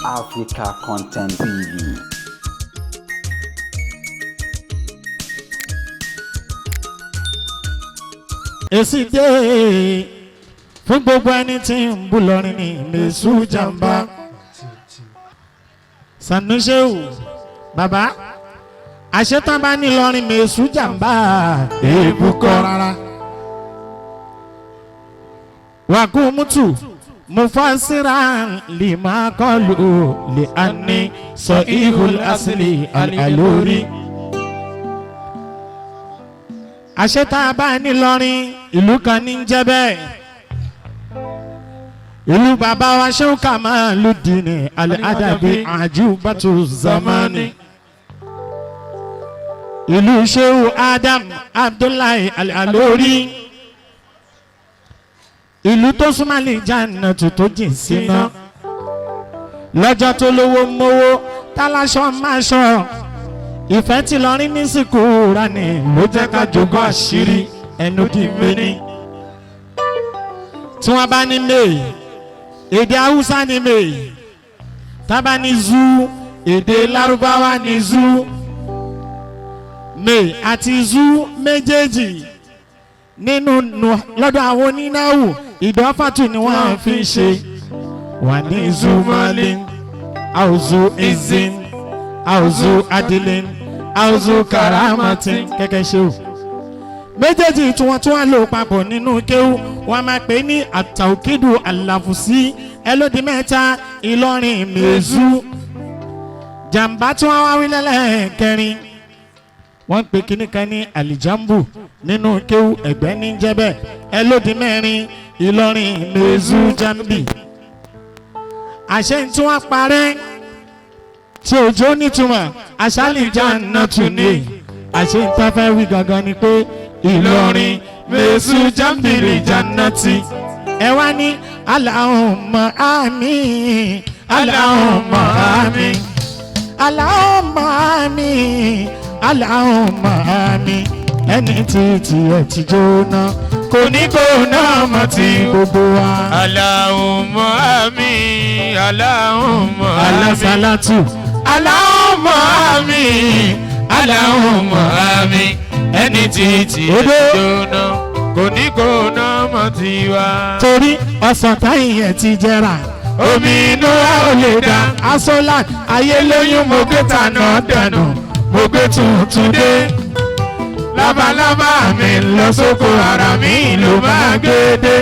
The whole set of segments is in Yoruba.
Africa Content TV. Èsì dé fún gbogbo ẹni tí ń bú lọrin ní mẹ́sù jàmbá. Sanusewu bàbá àṣetán bá ní lọrin mẹ́sù jàmbá èébú kọ́ rárá. Wàkúmùtù mufasiran lima kọlu lè ani sọ ihul asili alórí. Àṣetá bá ní lọrin ìlú kan ní jẹ́ bẹ́ẹ̀. Ìlú bàbá wa Shehu Kamaludeen Al-Adabi Ajubatu Zamani. Ìlú Shehu Adam Abdullahi Al-Alori. Ìlú tó súnmọ́ lè jàǹnà tó jìn síná. Lọ́jọ́ tó lówó mówó táláṣọ máa ṣọ. Ìfẹ́ tí lọrin ní sìnkú rani ló jẹ́ ká jogún àṣírí ẹnu di méní. Tí wọ́n bá ní may, èdè Haúsá ní may. Tá bá ní zu, èdè Lárúbáwá ní zu. May àti zu méjèèjì nínú lọ́dọ̀ àwọn onínáwó ìdọ́fàtù ni wọ́n fi ń ṣe. Wà ní zumali, àwùzù izin, àwùzù adilin, àwùzù karamatin kẹ́kẹ́ ṣe o. Méjèèjì tí wọ́n tún wá lò papọ̀ nínú kéwú wọ́n máa pè ní àtàwùkídù àlàfùsí ẹlódì mẹ́ta Ìlọrin mẹ́zú. Jàǹbá tí wọ́n wá wí lẹ́lẹ́kẹrin wọ́n ń pè kíní kan ní àlìjámbù nínú kéwú ẹ̀gbẹ́ ní jẹ́bẹ̀ ẹlódì mẹ́rin Ìlọrin mẹ́zú jambi. Àṣẹ tí wọ́n parẹ́ tí òjò nítumọ̀ àṣàlìjà náà tún ní àṣẹ ń tán fẹ́ wí gangan ni pé Ìlọrin mẹ́sù jambiri jannati. Ẹ wá ní Allahumma àmín, Allahumma àmín, Allahumma àmín, Allahumma àmín. Ẹni tí tiẹ̀ ti jóná kò ní kó náà mọ̀ tí gbogbo wa. Allahumma àmín, Allahumma àmín. Alásàlátù. Allahumma àmín, Allahumma àmín. Ẹni tí tiẹ̀ ti jóná kò ní kó náà mọ̀ tiwa. Torí ọ̀sán táyìn ẹ̀ ti jẹrà. Omi inú wa ò lè dá. Asola Ayé lóyún mo gbé tànà dànù, mo gbé tuntun dé. Labalábá mi lọ sóko, ara mi ló máa gbé dé.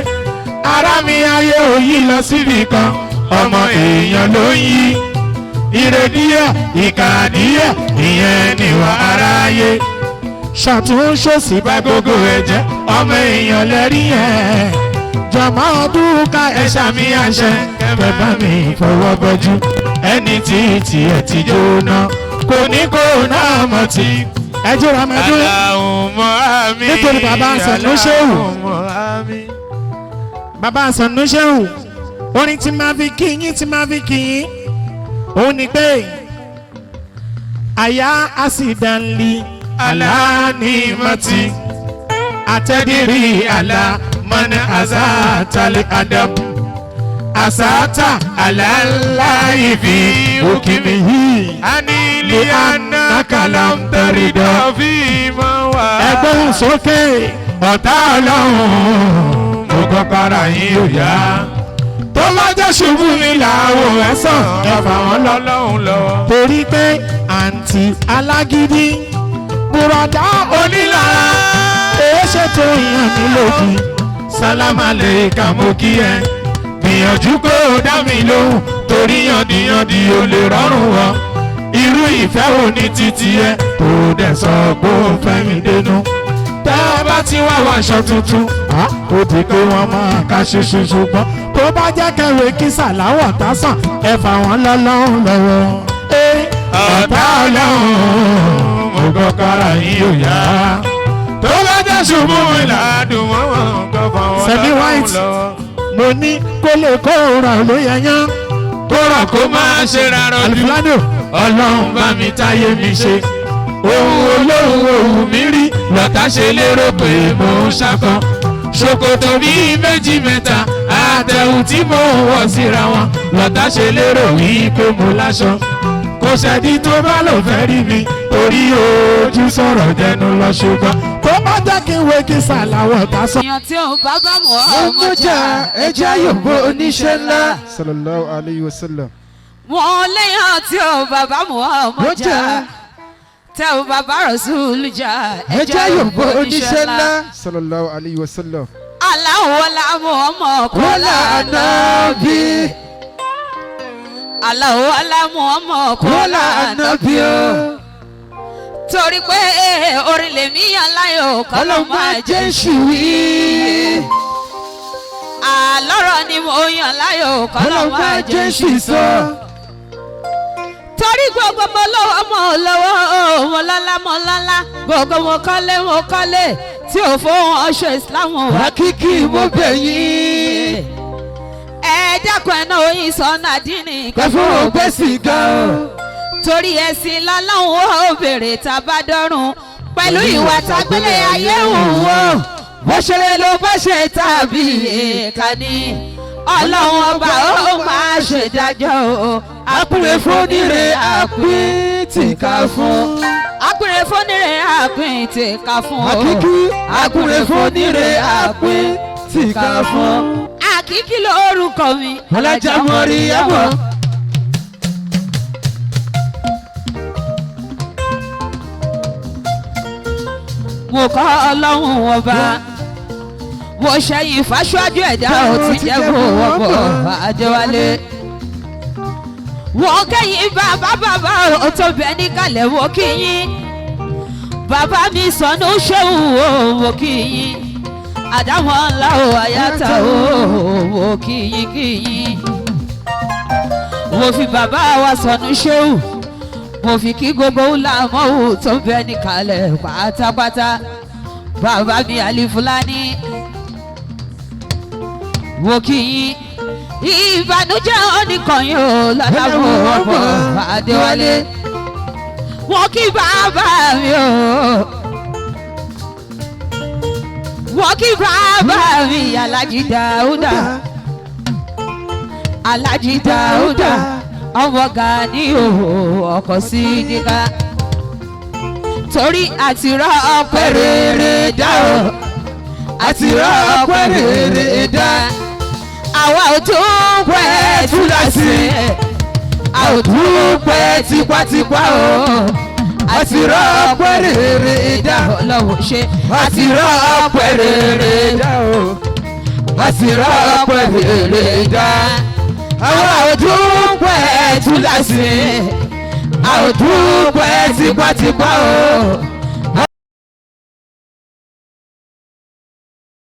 Ara mi ayé òyì lọ síbì kan, ọmọ èèyàn ló ń yí. Ire díẹ̀, ìkà díẹ̀, ìyẹn níwà aráyé. Ṣàtúnṣòsì Bá gbogbo ẹ jẹ́, ọmọ èèyàn lẹ́rí ẹ̀. Jọ̀mọ́ ọdún ká ẹ ṣàmì àṣẹ, ẹ bá mi fọwọ́ bọ́jú. Ẹni tí tiẹ̀ ti jóná, kò ní kó náà mọ̀ tí. Ẹ jọra máa dún. Allahumma àmín. Nítorí bàbá Sanusehu. Allahumma àmín. Bàbá Sanusehu, orin tí máa fi kí yín tí máa fi kí yín. Òun ni pé àyà àsìdánlì Alánìmọ̀tì àtẹ̀dírí àlá mọ́nà àzátàlì adam àsátà àlàláìfi òkìmí yìí. anílì anákàlà ń tẹ̀rídọ̀ fi mọ́ wá. Ẹgbẹ́ sókè Ọ̀tá ọlọ́run mo gbọ́ para yín ò yá. tó bá jẹ́ ṣubú mi làwọn ẹ̀sán ẹ̀fà wọn lọ. Ọlọ́run lọ́wọ́. Torí pé àǹtí alágídí bùrọ̀dá onílára èé ṣètò ìyàn mi lòdì. Sálámà lè kà mú kí ẹ gbìyànjú kó o dá mi lóhùn torí yàndíyàndí ò lè rọrùn wọn. Irú ìfẹ́ wo ni títí ẹ tó dẹ̀ sọ pé ó fẹ́ mi dénú. Tẹ́ ẹ bá ti wá wàṣọ tuntun, Ó di pé wọ́n máa ka ṣoṣo ṣùgbọ́n tó bá jẹ́ kẹwé kí sàláwọ̀ tá sàn ẹ̀fà wọn lọ́lọ́run lọ́wọ́. Ọ̀tá ọlọ́run mo gbọ́ kára yín ò yá. Tó bá jẹ́ ṣubú mi làádùn mọ́ wọn kọ́ fún wọn Sẹ̀mí lọ́lọ́run White. lọ́wọ́. Mo ní kó lè kó rọ̀ ló yẹ yán. Kó rọ̀ kó máa ṣe rárọ̀ jù. Alifulano Ọlọ́run bá mi táyé mi ṣe. Ohun olóhùn ohun mi rí lọ́tà ṣe lérò pé mò ń ṣakọ. Ṣòkòtò bíi méjì mẹ́ta Àtẹ̀wù tí mo wọ̀ síra wọn lọ́tà ṣe lérò wípé mo láṣọ. Kò sẹ́ni tó bá lò fẹ́ rí mi torí ojú sọ̀rọ̀ jẹnu lọ ṣùgbọ́n. Kó má jẹ́ kí n wé kí sàlàwọ̀ tá sọ. Èèyàn tí ò bá bá mọ̀ Ó ọmọ mọ̀jà ẹja yòǹbó oníṣẹ́ ńlá. Sallallahu alayhi wa sallam. Wọ́n léèyàn tí ò bàbá mọ̀ ọmọ Mọ̀jà jà. Tẹ́ ò bàbá Rọ̀súlù jà. ẹja yòǹbó oníṣẹ́ ńlá. Sallallahu alayhi wa sallam. Aláwọ̀ lámú ọmọ Kọ́lá kọ́lá ànábì. Aláwọ̀ lámú ọmọ Kọ́lá kọ́lá ànábì o. Torí pé orin lèmi yàn láyò kọ́lọ́ Kọ́lọ́ máa máa jẹ́ jẹ́ ṣùwí. Àlọ́rọ̀ ni mo yàn láyò kọ́lọ́ Kọ́lọ́ máa máa jẹ́ jẹ́ ṣìṣọ́. Torí gbogbo mo lọ́wọ́ mo lọ́wọ́ mo lọ́lá mo lọ́lá gbogbo mo kọ́lé mo kọ́lé tí ò fóun ọṣọ ìsìlámù wá. Wákìkì mo bẹ̀ yín. Ẹ dákun ẹ̀ náà oyin sọ́nà dínì Kẹ́fún ògbẹ́ sìgá o. Torí ẹ̀sìn lọ́lọ́run ó béèrè tá a bá dọ́run pẹ̀lú ìwà tágbélé ayé òun o bó ṣe lè ló bá ṣe tàbí ìkànnì ọlọ́run ọba ó máa ṣèdájọ́ o. Àpèrè fúnire àpín tìka fún. Àpèrè fúnire àpín tìka fún o. Àkìkí àpèrè fúnire àpín tìka fún. Àkìkí lórúkọ mi. Alájà Mọ̀ríyámọ̀. Mo kọ́ ọlọ́run ọba mo ṣẹ̀yìn fáṣíwájú ẹ̀dá ò ti jẹ́ bó wọ́pọ̀ Adéwálé. Wọ́n kẹ́yìn bàbá bàbá ò tó bẹ níkàlẹ̀ wọ́n kí yín. Bàbá mi sọnù ṣéwù o mo kí yín. Àdámọ̀ ńlá o àyàtà o mo kí yín kí yín. Mo fi bàbá wa sọnù ṣéwù. Mo fi kí gbogbo ńlá mọ́wù tó bẹ níkàlẹ̀ pátápátá. Bàbá mi Àlí Fúlàní mo kí yín ìbànújẹ́ oníkànnì ò lọ́làbọ̀ ọ̀pọ̀ Adéwálé wọ́n kí bàbá mi o wọ́n kí bàbá mi Aláàjì Dáúdà Aláàjì Dáúdà ọmọ Gani o ọkọ̀ sí níka torí àtìrọ́ ọpẹ́ rere dá o Àtìrọ́ ọpẹ́ rere dá. Àwa ò tún pẹ́ túláṣí a ò tún pẹ́ tipátipá o. Àtìrọ́ ọpẹ́ rere dá. Ọlọ́run ṣe Àtìrọ́ ọpẹ́ rere dá o. Àtìrọ́ ọpẹ́ rere dá. Àwa ò tún pẹ́ túláṣí. A ò tún pẹ́ tipátipá o.